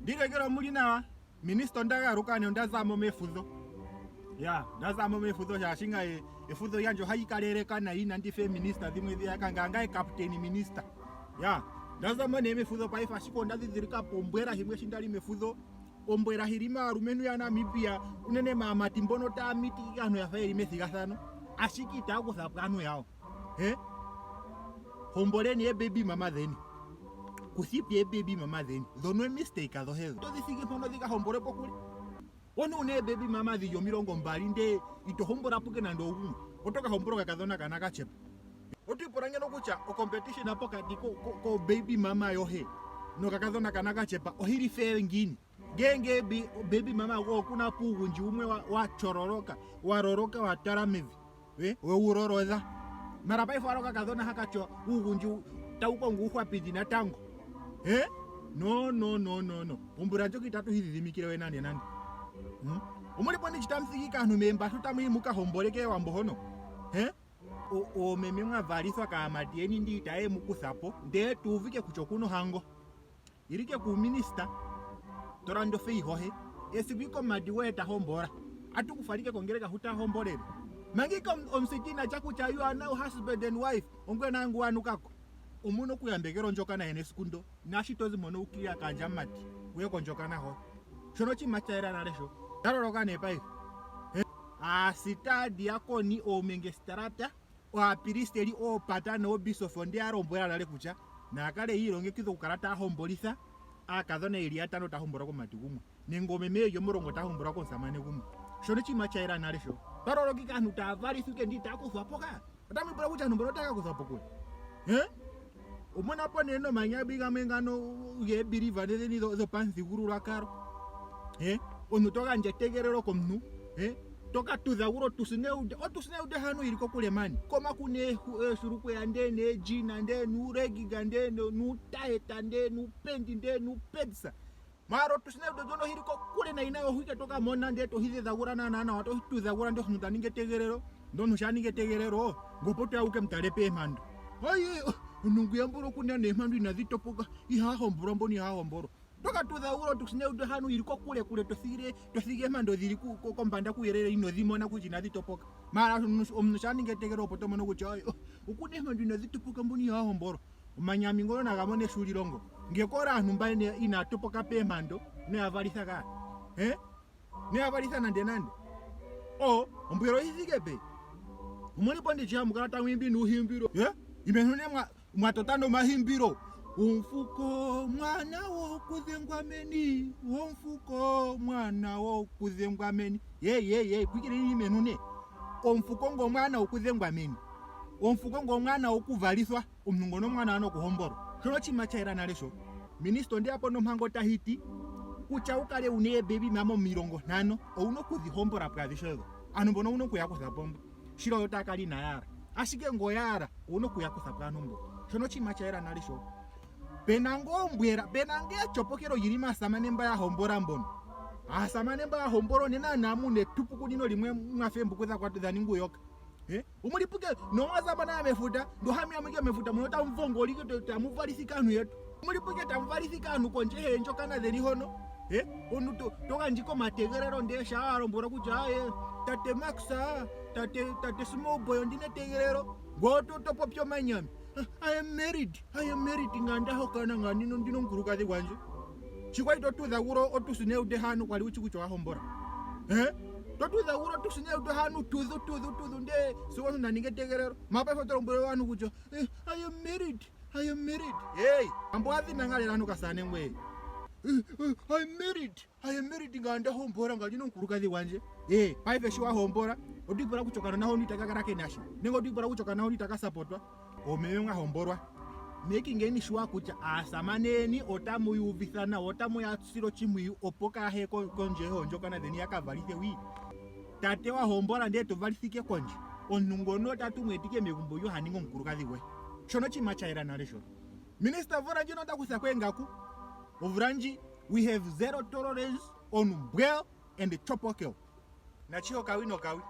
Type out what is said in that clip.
Ndilekela omuli nawa. Minista onda galuka ne onda zamo mefudho. Ya, nda zamo mefudho shaashi ngaye efudho lyandje ohayi kaleleka nayi inandi fa eeminista dhimwe dhiyaka ngaa ngaye captain minister. Ya, nda zamo nee mefudho paife ashike onda dhidhilika po ombwela himwe shi ndali mefudho. Ombwela hili maalumentu yaNamibia unene maamati mbono taya miti aantu yafa yeli methigathano ashike itaya kutha po aantu yawo. He? Homboleni eebaby mama dheni. Kuthipi eebaby mama dheni. Dhono emistake dhohe dho. Todhi thigi mpono dhika hombole po kule. One una eebaby mama dhili 20 nde ito hombola puke nande ogumwe. Oto ka hombola okakadhona kana kachepa. Oto ipula ngeno kutya ocompetition pokati ko, ko, ko baby mama yohe nokakadhona kana kachepa ohili fair ngiini? Ngenge baby mama go okuna puugundji wumwe wa, wa chororoka, wa roroka wa tala mevi. We, we wu rorodha. Mara paife wala okakadhona haka tyo uugundji tawu kongo uuhwapindi natango. He? No, no, no, no, no. Ombura ndjoka itatu hidhidhimikile we nande nande. Hmm? Omuli po ndichi tamu thigi kaantu meembashu tamu yi muka hombole kEwambo hono. He? Oomeme mwa valithwa kaamati yeni ndi itaye mu kutha po ndee tu uvike kutya okuna ohango. Ilike kuuminista to landa ofeyi hohe esiku ike omumati goye ta hombola atu ku falike kongeleka hu ta hombolele manga ike omusita ina tya kutya you are now husband and wife ongoye naye ngu wanukako omuna okuyambekela ondjokana yene esiku ndo nashi tozi mono ukilila kaandja mumati uye kondjokana ho shono oshinima sha yela nale sho ndaloloka nee paife aasita aadiakoni oomengestarata Aapilisteli, oopata noobisofi onde ya lombwela nale kutya naya kale yi ilongekidha okukala taya hombolitha aakadhona ye li yatano taya hombolwa komumati gumwe nenge oomeme ye li omulongo taya hombolwa komusamane gumwe. Shono oshinima sha yela nale sho. Twa lolokike aantu taya valithwa ndele itaya kuthwa po kaa. Otamu ipula kutya aantu mbono otaya ka kuthwa po kule? He? Omuna po nee nomanyabi gamwe ngano geebiliva dheni dhopamuthigululwakalo. He? Omuntu to gandja etegelelo komuntu. He? To ka tudhagula otusineude. Otusineude hano yili kokule mani. Koma kuna eeshulukweya ndee needjina ndee nuulegiga ndee nuutaheta ndee nuupendi ndee nuupedsa. Maara otusineude ndjono hili kokule nayi nayo ohike to ka mona ndee to hidhedhagula naanaa nawa to hitudhagula ndee omuntu ta ningi etegelelo. Ndee omuntu sho a ningi etegelelo ngoye opo toya wuke mu tale peemhando. Aye omuntu ngwiya mbula okuna neemhando inadhi topoka ihaa hombolwa mbono ihaa hombolwa. To ka tudhagula otusineude hano yili kokule kule to thigile to thigi eemhando dhili kombanda kuuyelele inodhi mona kutya inadhi topoka. Maara omuntu sho a ningi etegelelo opo to mono kutya okuna eemhando inadhi topoka mbono ihaa hombolwa. Omanyami ngono naga mone eshulilo ngo. Nge kora aantu mba inaa topoka peemhando noya valitha kaa. He? Noya valitha nande nande. O, ombwelo oyi thike pe. Omuli po ndichi hamu kala tamu imbi nuuhimbilo. He? Imentu ne mwa, mwa tota nomahimbilo. Omufuko mwana wokudhengwa meni. Omufuko mwana wokudhengwa meni. Ye, ye, ye, pwikileni imentu ne. Omufuko ngo mwana wokudhengwa meni. Omufuko ngo omwana wokuvalithwa. Omuntu ngono omwana nokuhombolwa. Shono oshinima sha yela nale sho. Minista onde ya po nompango tayi ti kutya wu kale wuna eebaby mama 50 owuna okudhi hombola po adhishe odho. Aantu mbono owuna okuya kutha po mbo. Shila oyo taya kala inaya yala. Ashike ngo yala owuna okuya kutha po aantu mbo. Shono oshinima sha yela nale sho. Pena ngoo ombwela, pena ngoo etyopokelo lyili maasamane mba ya hombola mbono. Aasamane mba ya hombola one naanaa muna etupukunino limwe mwafa eembuku dha ninga uuyoka. Eh? Omuli puke nomwa zamo naye mefuta ndo hamu ya muke mefuta muno tamu vongolike tamu valithika aantu yetu. Omuli puke tamu valithika aantu kondje heendjokana dheni hono. Eh? Omuntu to gandjika omategelelo ndee shaa wa lombwelwa kutya aye tate Max tate tate Small Boy ondina etegelelo ngoo to to popi omanyami. I am married. I am married nga nda hokana nga ndino ndino omukulukadhi gwandje. Shi kwali to tudhagula otusineude hanu kwali wuchi kutya wa hombola. Eh? To tudhagula otusineude hanu tudhu tudhu tudhu nde sigo omuntu na ninga etegelelo. Mapa ife to lombwele ovanhu kutya eh, I am married. I am married. Hey, ambo adhina ngalera anhu kasane ngwe. Eh, eh, I am married. I am married nga nda hombola nga ndino omukulukadhi gwandje. Eh, paife shi wa hombola oto ipula kutya okanona hono itaka kala kena shi. Nenge oto ipula kutya okanona hono itaka sapotwa. Oomeme mwa hombolwa. Making eni sure kutya aasamane yeni otamu ya uvitha nawa, otamu ya sile oshimpwiyu opo kaahe kondje yoondjokana dheni ya ka valithe wi. Tate wa hombola ndele to valithike kondje. Omuntu ngono otatu mu etike megumbo lyo ha ningi omukulukadhi gwe. Shono oshinima sha yela nale shono. Minister omvula ndjino ota kutha ko engaku. Omvula ndji we have zero tolerance on mbwel and chopokel. Nachiho kawi nokawi.